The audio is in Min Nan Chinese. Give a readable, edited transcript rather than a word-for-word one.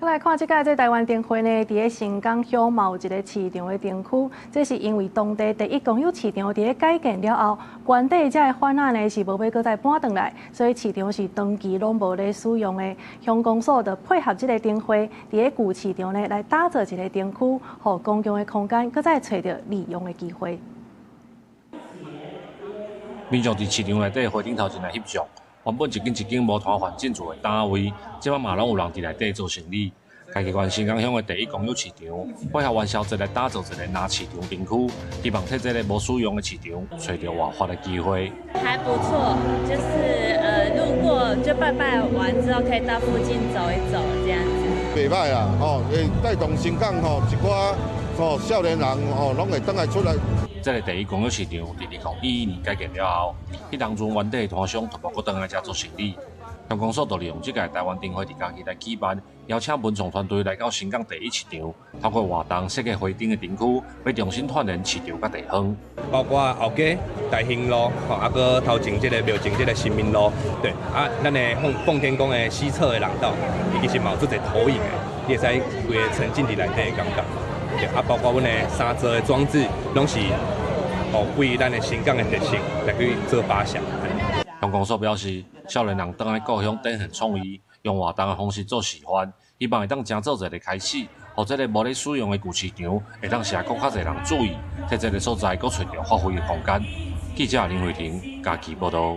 來看這擺這台灣燈會呢，佇咧新港鄉嘛有一个市場的燈區，這是因為當地第一公有市場佇咧改建了後，原底這个販仔呢是無欲閣再搬轉來，所以市場是長期攏無咧使用的。鄉公所就配合這个燈會，佇咧舊市場呢來打造一个燈區，予公共的空間閣再揣著利用的機會。民眾佇市場內底花燈頭前來翕相，原本一間一間無攤販進駐的單位，這擺嘛攏有人佇內底做生意。嘉義縣新港鄉的第一公有市場，配合元宵節來打造一个臨市場燈區，希望替這个無使用的市場揣著活化的機會。還不錯，就是路過就拜拜完之後，可以到附近走一走，這樣子。袂䆀啦，吼，會帶動新港吼一寡吼少年人吼，攏會轉來出來。這个第一公有市場佇2011年改建了後，彼當陣原底的攤商就無閣轉來遮做生意。鄉公所就利用這屆台灣燈會佇嘉義來舉辦，邀請文創團隊來到新港第一市場，透過活動設計花燈的燈區，欲重新串聯市場佮地方。包括後街大興路，吼，啊，閣頭前這个廟前這个新民路，對，啊，咱的奉奉天宮的西側的廊道，伊其實嘛有做一個投影的，你會使規个沉浸佇內底的感覺。對，啊，包括阮的三座的裝置，攏是哦為咱的新港的特色來去做發想。鄉公所表示，少年人轉來故鄉展現創意，用活動的方式做示範，希望會當成做一个開始，予這个無咧使用的舊市場，會當吸閣較濟人注意，替這个所在閣揣著發揮的空間。記者林慧婷嘉義報導。